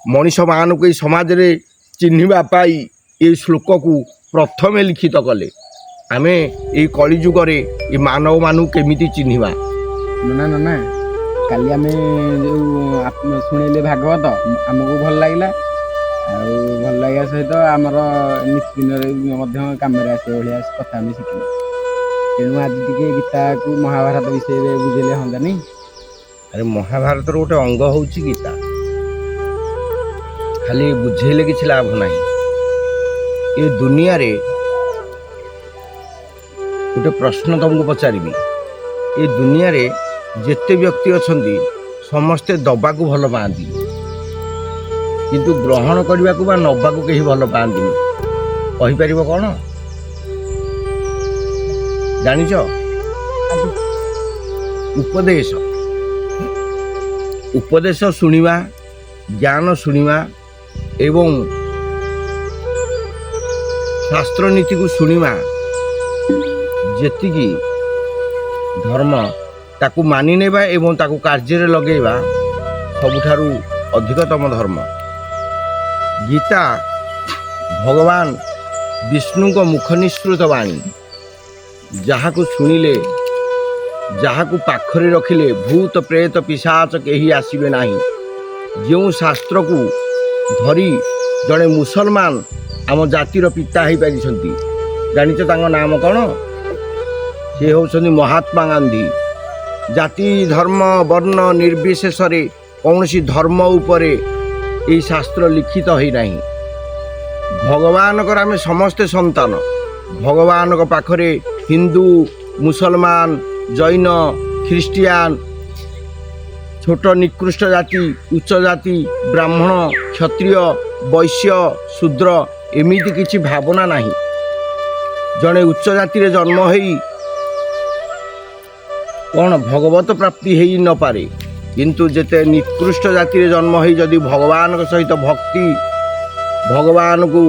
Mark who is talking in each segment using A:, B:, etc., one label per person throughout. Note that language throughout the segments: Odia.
A: ମଣିଷମାନଙ୍କୁ ଏଇ ସମାଜରେ ଚିହ୍ନିବା ପାଇଁ ଏଇ ଶ୍ଲୋକକୁ ପ୍ରଥମେ ଲିଖିତ କଲେ। ଆମେ ଏଇ କଳିଯୁଗରେ ଏ ମାନବମାନଙ୍କୁ କେମିତି ଚିହ୍ନିବା?
B: ନନା, ନନା, କାଲି ଆମେ ଯେଉଁ ଶୁଣେଇଲେ ଭାଗବତ, ଆମକୁ ଭଲ ଲାଗିଲା। ଆଉ ଭଲ ଲାଗିବା ସହିତ ଆମର ନିତିଦିନରେ ମଧ୍ୟ କାମରେ ଆସିବା ଭଳିଆ କଥା ଆମେ ଶିଖିଲୁ। ତେଣୁ ଆଜି ଟିକେ ଗୀତାକୁ ମହାଭାରତ ବିଷୟରେ ବୁଝେଇଲେ ହୁଅନ୍ତାନି?
A: ଆରେ, ମହାଭାରତର ଗୋଟେ ଅଙ୍ଗ ହେଉଛି ଗୀତା। ଖାଲି ବୁଝେଇଲେ କିଛି ଲାଭ ନାହିଁ। ଏ ଦୁନିଆରେ ଗୋଟେ ପ୍ରଶ୍ନ ତମକୁ ପଚାରିବି। ଏ ଦୁନିଆରେ ଯେତେ ବ୍ୟକ୍ତି ଅଛନ୍ତି, ସମସ୍ତେ ଦବାକୁ ଭଲ ପାଆନ୍ତି, କିନ୍ତୁ ଗ୍ରହଣ କରିବାକୁ ବା ନବାକୁ କେହି ଭଲ ପାଆନ୍ତିନି। କହିପାରିବ କ'ଣ? ଜାଣିଛ? ଉପଦେଶ। ଉପଦେଶ ଶୁଣିବା, ଜ୍ଞାନ ଶୁଣିବା ଏବଂ ଶାସ୍ତ୍ର ନୀତିକୁ ଶୁଣିବା ଯେତିକି ଧର୍ମ, ତାକୁ ମାନି ନେବା ଏବଂ ତାକୁ କାର୍ଯ୍ୟରେ ଲଗେଇବା ସବୁଠାରୁ ଅଧିକତମ ଧର୍ମ। ଗୀତା ଭଗବାନ ବିଷ୍ଣୁଙ୍କ ମୁଖ ନିଃସୃତ ବାଣୀ, ଯାହାକୁ ଶୁଣିଲେ, ଯାହାକୁ ପାଖରେ ରଖିଲେ ଭୂତ, ପ୍ରେତ, ପିଶାଚ କେହି ଆସିବେ ନାହିଁ। ଯେଉଁ ଶାସ୍ତ୍ରକୁ ଧରି ଜଣେ ମୁସଲମାନ ଆମ ଜାତିର ପିତା ହେଇପାରିଛନ୍ତି, ଜାଣିଛ ତାଙ୍କ ନାମ କ'ଣ? ସେ ହେଉଛନ୍ତି ମହାତ୍ମା ଗାନ୍ଧୀ। ଜାତି, ଧର୍ମ, ବର୍ଣ୍ଣ ନିର୍ବିଶେଷରେ କୌଣସି ଧର୍ମ ଉପରେ ଏହି ଶାସ୍ତ୍ର ଲିଖିତ ହୋଇନାହିଁ। ଭଗବାନଙ୍କର ଆମେ ସମସ୍ତେ ସନ୍ତାନ। ଭଗବାନଙ୍କ ପାଖରେ ହିନ୍ଦୁ, ମୁସଲମାନ, ଜୈନ, ଖ୍ରୀଷ୍ଟିଆନ, ଛୋଟ ନିକୃଷ୍ଟ ଜାତି, ଉଚ୍ଚ ଜାତି, ବ୍ରାହ୍ମଣ, କ୍ଷତ୍ରିୟ, ବୈଶ୍ୟ, ଶୂଦ୍ର ଏମିତି କିଛି ଭାବନା ନାହିଁ। ଜଣେ ଉଚ୍ଚ ଜାତିରେ ଜନ୍ମ ହେଇ କ'ଣ ଭଗବତ ପ୍ରାପ୍ତି ହେଇ ନପାରେ, କିନ୍ତୁ ଯେତେ ନିକୃଷ୍ଟ ଜାତିରେ ଜନ୍ମ ହେଇ ଯଦି ଭଗବାନଙ୍କ ସହିତ ଭକ୍ତି, ଭଗବାନଙ୍କୁ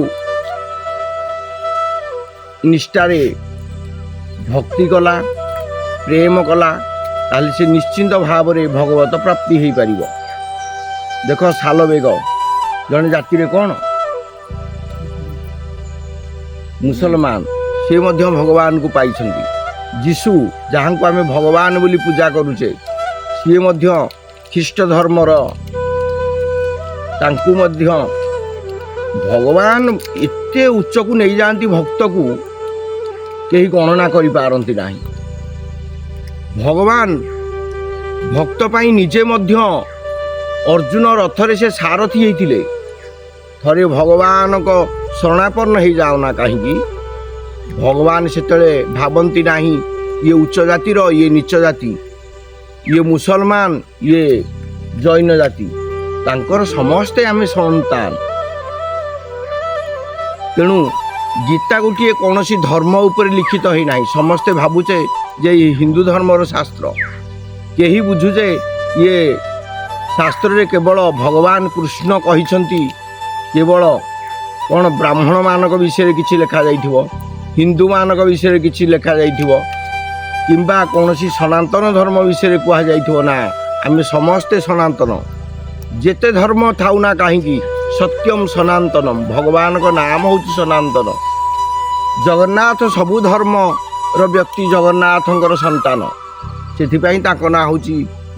A: ନିଷ୍ଠାରେ ଭକ୍ତି କଲା, ପ୍ରେମ କଲା, ତାହେଲେ ସେ ନିଶ୍ଚିନ୍ତ ଭାବରେ ଭଗବତ ପ୍ରାପ୍ତି ହେଇପାରିବ। ଦେଖ, ସାଲବେଗ ଜଣେ ଜାତିରେ କ'ଣ? ମୁସଲମାନ। ସେ ମଧ୍ୟ ଭଗବାନଙ୍କୁ ପାଇଛନ୍ତି। ଯୀଶୁ, ଯାହାଙ୍କୁ ଆମେ ଭଗବାନ ବୋଲି ପୂଜା କରୁଛେ, ସିଏ ମଧ୍ୟ ଖ୍ରୀଷ୍ଟ ଧର୍ମର। ତାଙ୍କୁ ମଧ୍ୟ ଭଗବାନ ଏତେ ଉଚ୍ଚକୁ ନେଇଯାଆନ୍ତି ଭକ୍ତକୁ, କେହି ଗଣନା କରିପାରନ୍ତି ନାହିଁ। ଭଗବାନ ଭକ୍ତ ପାଇଁ ନିଜେ ମଧ୍ୟ ଅର୍ଜୁନ ରଥରେ ସେ ସାରଥି ହେଇଥିଲେ। ଥରେ ଭଗବାନଙ୍କ ଶରଣାପନ୍ନ ହେଇଯାଅ ନା କାହିଁକି, ଭଗବାନ ସେତେବେଳେ ଭାବନ୍ତି ନାହିଁ ଇଏ ଉଚ୍ଚ ଜାତିର, ଇଏ ନୀଚ ଜାତି, ଇଏ ମୁସଲମାନ, ଇଏ ଜୈନ ଜାତି। ତାଙ୍କର ସମସ୍ତେ ଆମେ ସନ୍ତାନ। ତେଣୁ ଗୀତା ଗୋଟିଏ କୌଣସି ଧର୍ମ ଉପରେ ଲିଖିତ ହେଇନାହିଁ। ସମସ୍ତେ ଭାବୁଛେ ଯେ ଇଏ ହିନ୍ଦୁ ଧର୍ମର ଶାସ୍ତ୍ର। କେହି ବୁଝୁଛେ ଇଏ ଶାସ୍ତ୍ରରେ କେବଳ ଭଗବାନ କୃଷ୍ଣ କହିଛନ୍ତି। କେବଳ କ'ଣ ବ୍ରାହ୍ମଣମାନଙ୍କ ବିଷୟରେ କିଛି ଲେଖାଯାଇଥିବ, ହିନ୍ଦୁମାନଙ୍କ ବିଷୟରେ କିଛି ଲେଖାଯାଇଥିବ କିମ୍ବା କୌଣସି ସନାତନ ଧର୍ମ ବିଷୟରେ କୁହାଯାଇଥିବ। ନା, ଆମେ ସମସ୍ତେ ସନାତନ। ଯେତେ ଧର୍ମ ଥାଉ ନା କାହିଁକି, ସତ୍ୟମ ସନାତନମ। ଭଗବାନଙ୍କ ନାମ ହେଉଛି ସନାତନ। ଜଗନ୍ନାଥ ସବୁ ଧର୍ମର ବ୍ୟକ୍ତି ଜଗନ୍ନାଥଙ୍କର ସନ୍ତାନ। ସେଥିପାଇଁ ତାଙ୍କ ନାଁ ହେଉଛି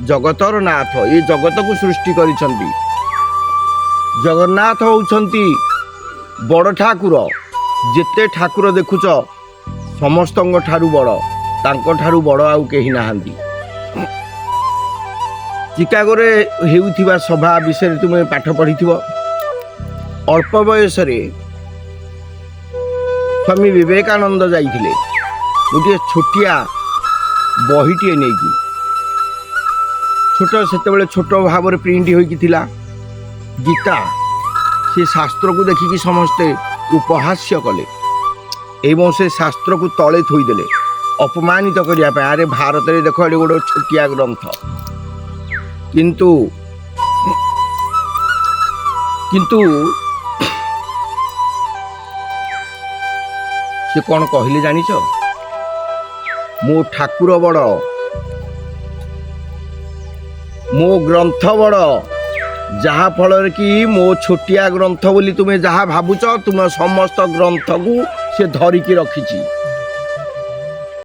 A: ଜଗତର ନାଥ। ଏ ଜଗତକୁ ସୃଷ୍ଟି କରିଛନ୍ତି। ଜଗନ୍ନାଥ ହେଉଛନ୍ତି ବଡ଼ ଠାକୁର। ଯେତେ ଠାକୁର ଦେଖୁଛ, ସମସ୍ତଙ୍କ ଠାରୁ ବଡ଼। ତାଙ୍କ ଠାରୁ ବଡ଼ ଆଉ କେହି ନାହାନ୍ତି। ଚିକାଗୋରେ ହେଉଥିବା ସଭା ବିଷୟରେ ତୁମେ ପାଠ ପଢ଼ିଥିବ। ଅଳ୍ପ ବୟସରେ ସ୍ୱାମୀ ବିବେକାନନ୍ଦ ଯାଇଥିଲେ ଗୋଟିଏ ଛୋଟିଆ ବହିଟିଏ ନେଇକି। ଛୋଟ, ସେତେବେଳେ ଛୋଟ ଭାବରେ ପ୍ରିଣ୍ଟ ହୋଇକି ଥିଲା ଗୀତା। ସେ ଶାସ୍ତ୍ରକୁ ଦେଖିକି ସମସ୍ତେ ଉପହାସ୍ୟ କଲେ ଏବଂ ସେ ଶାସ୍ତ୍ରକୁ ତଳେ ଥୋଇଦେଲେ ଅପମାନିତ କରିବା ପାଇଁ। ଆରେ, ଭାରତରେ ଦେଖ, ଏଠି ଗୋଟେ ଛୋଟିଆ ଗ୍ରନ୍ଥ। କିନ୍ତୁ ସେ କ'ଣ କହିଲେ ଜାଣିଛ? ମୋ ଠାକୁର ବଡ଼, ମୋ ଗ୍ରନ୍ଥ ବଡ଼, ଯାହା ଫଳରେ କି ମୋ ଛୋଟିଆ ଗ୍ରନ୍ଥ ବୋଲି ତୁମେ ଯାହା ଭାବୁଛ, ତୁମ ସମସ୍ତ ଗ୍ରନ୍ଥକୁ ସେ ଧରିକି ରଖିଛି।